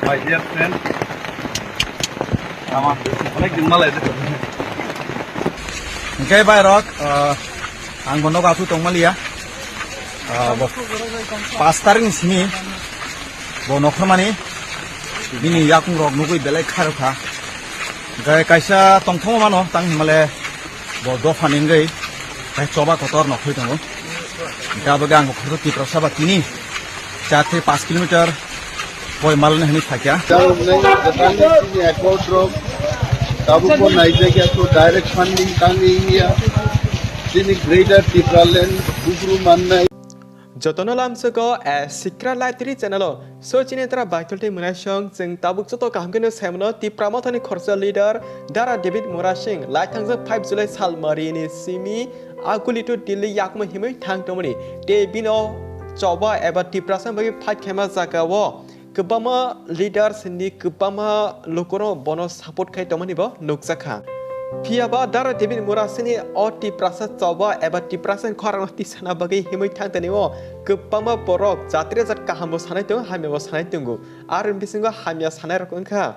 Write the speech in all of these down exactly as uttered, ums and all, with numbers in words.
My dear friend, ama, onek din malai de. Hingke bai rok, ah, ang bono gasu tongmaliya. Ah, bo, pas tarik ni simi, bo nokhrmani, bini yakung rok nugui belai kharokha. Hingke kaisa tongthokma mano, tang himale, bo dopha ni wngwi, tei choba kotor nokhui tongo. Hingke abo ge ang khoroksa Tiprasa ba tini, char thai pas kilometer, boi malni hwnwi sakya. Tabuk nai, tabuk nai, chini account rok, tabuk bo naijak ya, to direct funding tangwi ya, chini Greater Tipraland, bufru mannai. Jotono lamsoko, eh, Sikra Live three channel o. So, chini tara baitol tei mwnaisong, chwng tabuk joto kaham khe no saimano, Tipra Mothani khorsa leader, Dara David Murasing, lai thangjak five July salmari ni simi, Aguli to Delhi yakmo himwi thang tongmani. Tei bino choba eba Tiprasa bagwi fight khaima jaga o kwbangma leaders ni kwbangma lukurok bono support khai tongmani bo nukjakha. Phiya ba Dara David Murasing ni o Tiprasa choba eba Tiprasa ni khorang tisana bagwi himwi thang tani o kwbangma borok jatri jat kaham bo sanai tongo, hamya bo sanai tongo. Ar bisingo hamya sanai rok wngkha.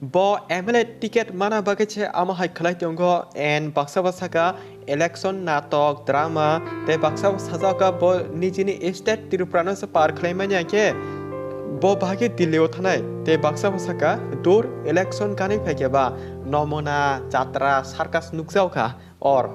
Bo M L A ticket mana bagwi se amo hai khlai tongo, and baksa bo saka election natok, drama, tei baksa bo sajak kha bo nijini state Tripura no se par khlai manya khe bo bahai khe Delhi o thanai, tei baksa bo saka dur election kanwi phai khe ba nomona, jatra, circus nukjao kha. Or,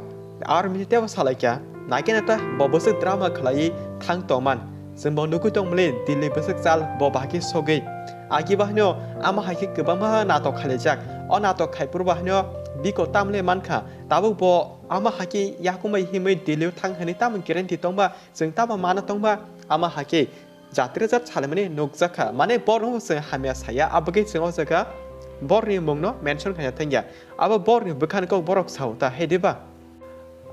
ar mili tebo salai kha, naikhe nata bo bwswk drama khlaiwi thang tongman. Chwng bo nugwi tongmani Delhi bwswk chal bo bahai khe sogwi. Agi bahaino ama hai khe kwbangma natok khailaijak. O natok khaiphuru bahaino biko tamle mankha. Tabuk bo ama hai khe yakung bai himwi Delhi o thang hwnwi tamo guarantee tongba, chwng tamo mana tongba, ama hai khe jatri jat salimani nukjakha. Mane borokno chwng hamya saya, abagwi chwng o jaga borni mungno mention khaina thangya. Abo borni bwkhani kok borok sao ta, hai diba?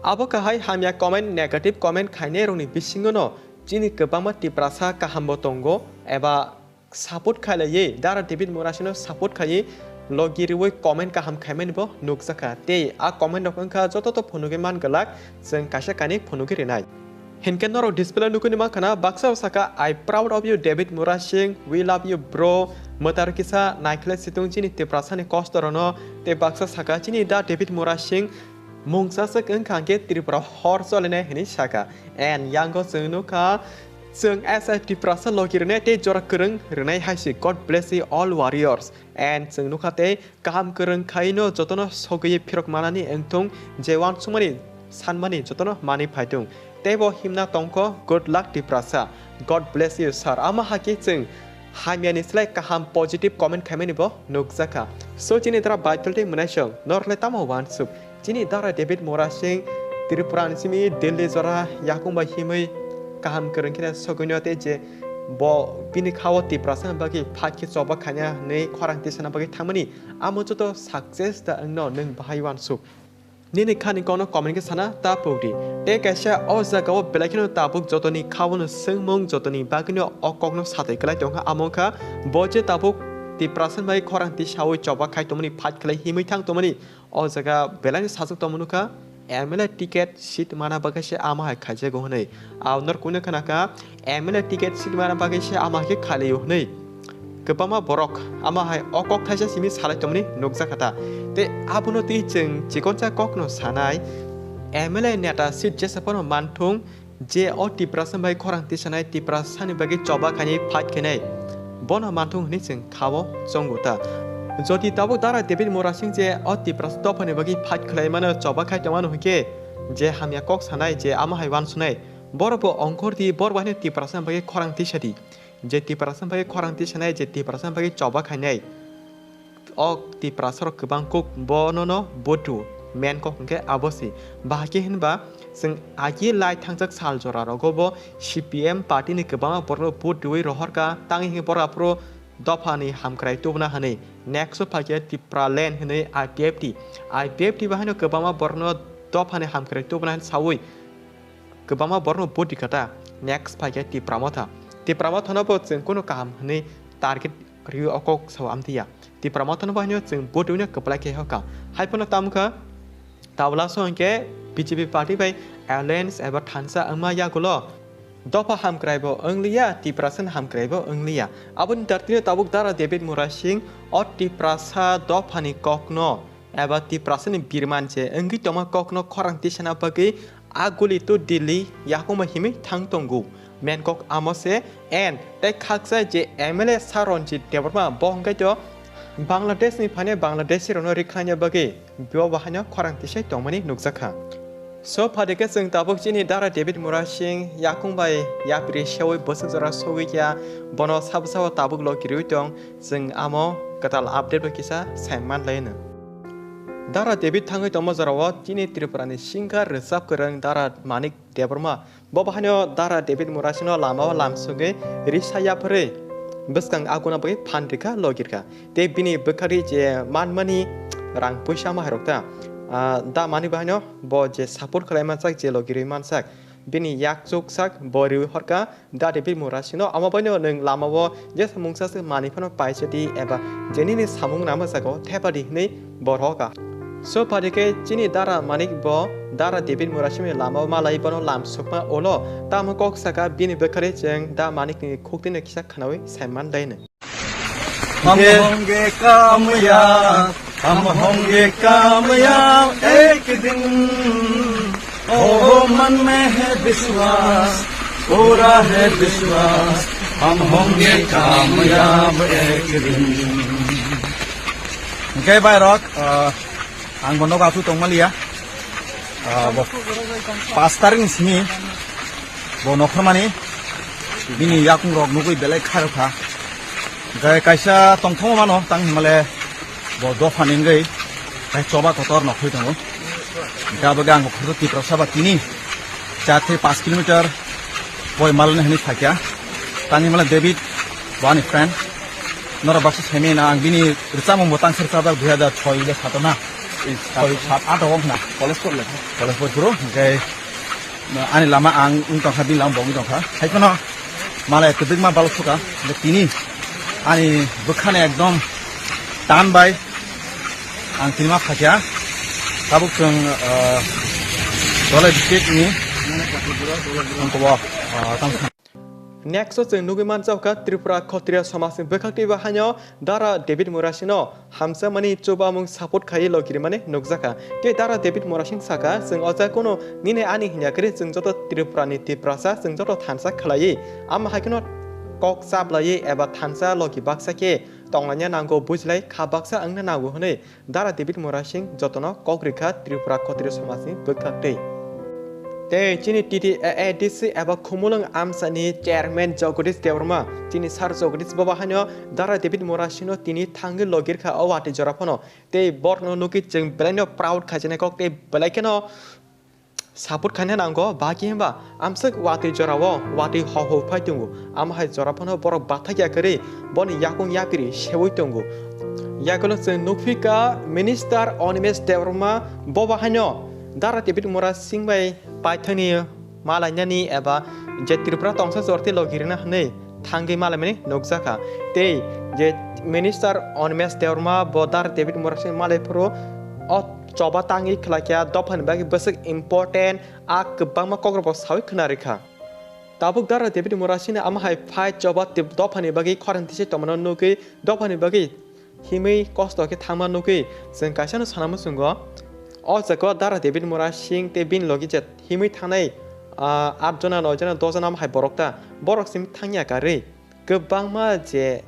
Abo kahai hamya comment, negative comment khainai rokni bisingo no chini kwbangma Tiprasa kaham bo tongo, eba support khailaiwi Dara David Murasingno support khaiwi logi riwi comment kaham khaimani bo nukjakha. Tei a comment rok wngkha joto to phunugwi man glak, chwng kaisa kainwi phunugwi rinai. Hinkhe norok display nukuni mankha na, baksa saka, "I proud of you, David Murasing, we love you, bro." Mwtar kisa naikhle situng chini Tiprasani kosto rono, tei baksa saka, "Chini da David Murasing mungsa swk wngkha hwnkhe Tripura hor cholinai," hwnwi saka. And yango chwng nukha, chwng as a Tiprasa logi rwnai tei jora kwrwng rwnai hai se. God bless you all warriors. And chwng nukha tei kaham kwrwng khaino jotono sogwi phirok manani wngthung, je uansukmani sanmani jotono manwi phaitung. Teibo himna tongkho, good luck Tiprasa. God bless you, sir. Ama hakhe chwng hamyani slai kaham positive comment khaimani bo nukjakha. So chini dara baitol tei mwnaisong, norokle tamo uansuk? Chini dara David Murasing Tripura ni simi Delhi jora yakung bai himwi kaham kwrwng khe sogwino tei je bo bini khao Tiprasa bagwi phat khe choba khaina hwnwi khorang tisana bagwi thangmani, amo joto success da wngno nwng bahai uansuk? Nini khani kokno comment khe sana ta pokdi. Tei kaisa o jagao belai kheno tabuk jotoni khaono swngmung, jotoni bagwino o kokno satai kwlai tongkha, amo wngkha bo je tabuk Tiprasa bai khorang tisaui choba khai tongmani, phat khlai himwi thang tongmani, o jaga belai sajak tongmani kha, M L A ticket seat mana bagwi se ama hai khaijago hwnwi. Ao norok kunu khna kha, M L A ticket seat mana bagwi se ama hai khe khailio hwnwi. Kwbangma borok ama hai o kok thaisa simi salai tongmani nukjakha ta. Tei abono twi chwng chikonsa kokno sanai, M L A neta seat jesa phano manthung, je o Tiprasa bai khorang tisanai, Tiprasani bagwi choba khainai, fight khainai, bono manthung hwnwi chwng khao chongo ta. Jodi tabuk dara David Murasing je o Tiprasa dophani bagwi fight khlai mano, choba khai tongmano hwnkhe, je hamya kok sanai, je ama hai uansunai, borok bo ongkhor di, borok bai Tiprasa bagwi khorang tisa di. Je Tiprasa bagwi khorang tisanai, je Tiprasa bagwi choba khainai. O Tiprasa rok kwbang kuk bono no vote rw, main kok hwnkhe abo se. Bahai khe hinba chwng agi lai thangjak sal jora rogo bo C P M party ni kwbangma borok no vote rwui rohor kha, tang hwnkhe borok aphuru dopha ni hamkrai tubuna hwnwi. Next o phaikhe Tipraland hwnwi I P F T. I P F T bahaino kwbangma borok no dopha ni hamkrai tubuna hwnwi saui kwbangma borok no vote rikha ta. Next phaikhe Tipra Motha. Tipra Motha no bo chwng kunu kaham hwnwi target rwi o kok sao amtwi ya. Tipra Motha no bo haino chwng vote rwino kwplai khe hoka. Hai phano tamo kha, tabla so hwnkhe B J P party bai alliance eba thansa wngma yagulo Dopha hamkrai bo wngliya, Tiprasani hamkrai bo wngliya. Aboni dartino tabuk Dara David Murasing o Tiprasa dophani kokno eba Tiprasani birman je wngwi tongma kokno khorang tisana bagwi a guli to Delhi yakungma himwi thang tongo. Main kok amo se, and tei khaksa je M L A Sir Ranjit Debbarma bo hwnkhe to Bangladesh ni phainai Bangladeshi rokno rikhlaina bagwi bo bahaino khorang tisai tongmani nukjakha. So phaikhe chwng tabuk chini Dara David Murasing yakung bai yapri seui bwswk jora sogwi kha, bono sabo sabo tabuk logi rwi tong, chwng amo kwtal update bai kisa sai man lai no. Dara David thangwi tongma jorao chini Tripura ni singer rwchap kwrwng Dara Manik Debbarma bo bahaino Dara David Murasingno lamao lamsogwi risa yapharwi bwskang aguna bagwi phan rikha, logirkha. Tei bini bwkhari je manmani rang puisa ma hairok ta, ah, da mani bahaino bo je support khlai mansak, je logirwi mansak, bini yak chuk sak bo riwi horka Dara David Murasingno, amo baino nwng lamao jesa mungsa se mani phano paisa di eba je nini samung nama saka o thepa di hwnwi bo rohorka. So phaikhe chini Dara Manik bo Dara David Murasingni lamao malai bono lam sukma ulo tamo kok saka bini bwkhari chwng Da Manikni khuktwino kisa khwnawi sai man laino. हम ये होंगे कामयाब, हम होंगे कामयाब एक दिन। ओ मन में है विश्वास, पूरा है विश्वास, हम होंगे कामयाब एक दिन। Hingke bai rok, ah, ang bono gasu tongmaliya. Ah, bo pas tarik ni simi bo nokhormani bini yakung rok nugui belai khairokha. Hingke kaisa tongthokma mano tang himale bo dophani wngwi hai choba kotor nokhoi tongo. Hingke abo ge ang bo khoroksa Tiprasa ba tini char thai pas kilometer boi malani hwnwi phaikha. Tang himale David bo ani friend. Norok baksa saimanya ang bini rwchapmung bo tangsa rwchapjak dui hazar soi le sato na. Soi sat ato wng khna. College porle. College pori phuru hingke ani lama ang wng tongkha, bini lama bo wng tongkha. Hai phano malai kwdwkma balok suka. Hingke tini ani bwkhani ekdom tan bai ang tini ma phaikha. Tabuk chwng, ah, Dholai district ni wng kobo, ah, tang Next o chwng nugui manjak kha Tripura Khotriya somajni bwkhak twibo haino Dara David Murasingno hamjakmani chubamung support khaiwi logirimani nukjakha. Tei Dara David Murasing sakha, chwng o jaga kunu nini ani hinya kwrwi, chwng joto Tripura ni Tiprasa, chwng joto thansa khlaiwi, amo hai kheno kok chaplaiwi eba thansa logi baksa khe tonglaina nango, bujilai kha baksa wngna nango hwnwi Dara David Murasing jotono kok rikha Tripura Khotriya somajni bwkhak twi. Tei chini T T A A D C eba Khumulwng amchani chairman Jagadish Debbarma, chini sir Jagadish bo bahaino Dara David Murasingno tini thangwi logirkha o watwi jora phano. Tei borokno nugwi chwng belaino proud khaijani kok tei belai kheno support khaina nango, ba khe hwnba amswk watwi jorao watwi hok hok phai tongo, amo hai jora phano borok bathakya kwrwi boni yakung yapiri seui tongo. Yagulo chwng nukphika Minister Animesh Debbarma bo bahaino Dara David Murasing bai paithakni malainani eba je Tripura tongsa jorti logirina hwnwi thangwi malaimani nukjakha. Tei je Minister Animesh Debbarma bo Dara David Murasing malai phuru o choba tangwi khlaikha dophani bagwi bwswk important, a kwbangma kokrokbo saui khwnarikha. Tabuk Dara David Murasingni amo hai phai choba tei dophani bagwi khorang tisai tongmano nugwi dophani bagwi himwi kosto khe thangma nugwi chwng kaisano sana muchungo. O jaga o Dara David Murasing tei bini logi je himwi thangnai, ah, aat jona, noi jona, dos jona amo hai borok ta, borok simi thangya karwi kwbangma je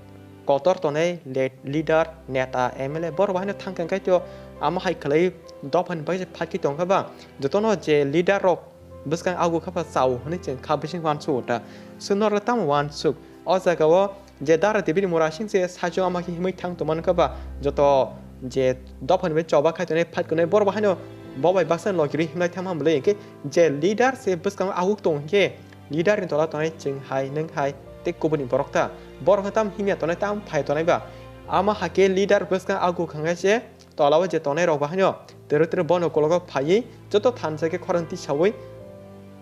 kotor tongnai le-, leader, neta, M L A borok bahaino thangkha, hwnkhe to amo hai khlai dophani bagwi je phakhe tongkha ba, jotono je leader rok bwskang agu kha ba chao hwnwi chwng kha bising uansuk ta. Chwng norok tamo uansuk? O jaga o je Dara David Murasing se saichung ama khe himwi thang tongmani kha ba, joto je dophani bai choba khai tongnai, fight kwnai, borok bahaino bo bai baksa logi rwi himlai thangma bwlwi, hwnkhe je leader se bwskango aguk tong hwnkhe leader ni tola tongnai chwng hai, nwng hai, tei kubuni borok ta. Borok no tam himya tongnai, tam phai tongnai ba. Ama hakhe leader bwskang aguk hwnkhe se tola o je tongnai rok bahaino twrwi twrwi bono ukologo phaiwi joto thansa khe khorang tisaui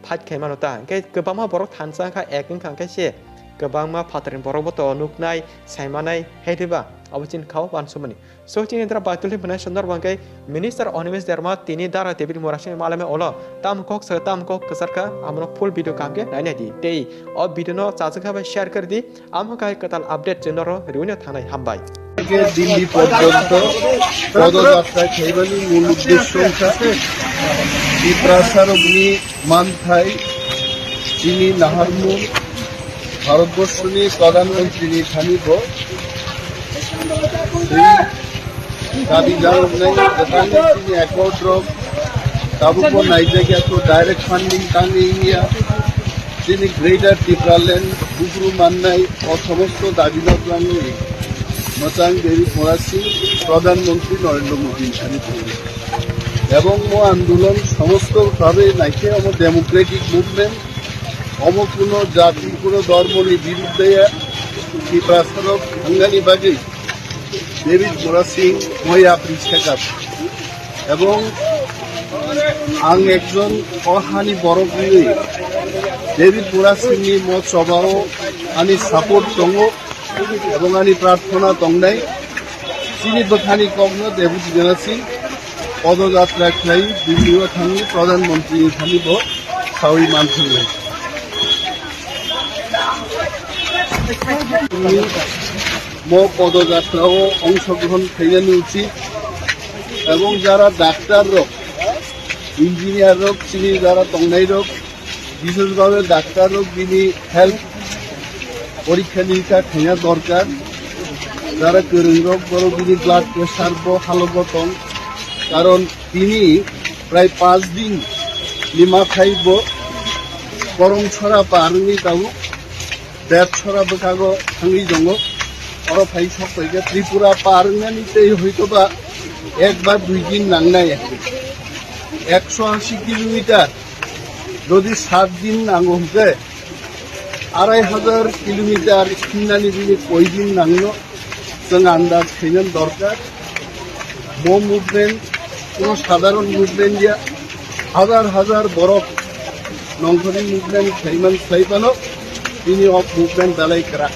fight khai mano ta. Hwnkhe kwbangma borok thansa wngkha, ek wngkha, hwnkhe se Kwbangma phatarni borok bo to nuknai, saimanai, hai diba? Abo chini khao wansukmani. So, chini dara Baitul Himphina Sundar Bangkai Minister Animesh Debbarma tini dara David Murasing malame olo tam kok sa tam kok kwsarkha, amono full video kaham khe nainai di. Tei o video no chajak kha bai share kari di, amo kai kwtal update channel ro riwino thangnai, hambai. Dilli porjonto podojatra khaibani mul uddesho wngkha Tiprasarokni manthai chini naharmung Bharatborsoni Pradhan Montrini thani bo tei dabi janoknai kwbangma chini accord rok tabukbo naijakya, to direct funding tangwi wngya. Chini Greater Tipraland bukru mannai o somosto dabi no twlangwi mwchang David Murasing Pradhan Montri Narendra Modi ni thani thangwi. Ebong mo andolon somosto bhabe naikhe omo democratic movement, omo kuno jati, kuno dhormo ni birudde ya, Tiprasarok thangani bagwi David Murasing moi yapri sekap. Ebong ang ekjon o hani borok wngwi David Murasing ni mo chobao ani support tongo ebong ani prarthona tongnai. Chini bwkhani kokno David Murasing podojatra khlai Dilli o thangwi Pradhan Montri ni thani bo sawi manthangnai. Mo podojatra o ongshogrohon khainani uchit ebong jara daktar rok, engineer rok, chini jara tongnai rok, bishesh bhabe daktar rok bini health porikha nirikha khaina dorkar. Jara kwrwng rok borok bini blood pressure bo halogo tong, karon tini prai panch din ni mathai bo Koromchora par wngwi tabuk Betchora bwkhago thangwi tongo. Oro phai sok paikha Tripura par wngnani tei hoitoba ek ba dui din nangnai. Ekso ashi kilometer jodi sat din nango hwnkhe arai hajar kilometer hinani bini koi din nangno. Chwng andaj khaina dorkar. Bo movement kuno sadharon movement ya, hajar hajar borok nongkhorni movement khaiman khlai phano bini o movement belai kwrak.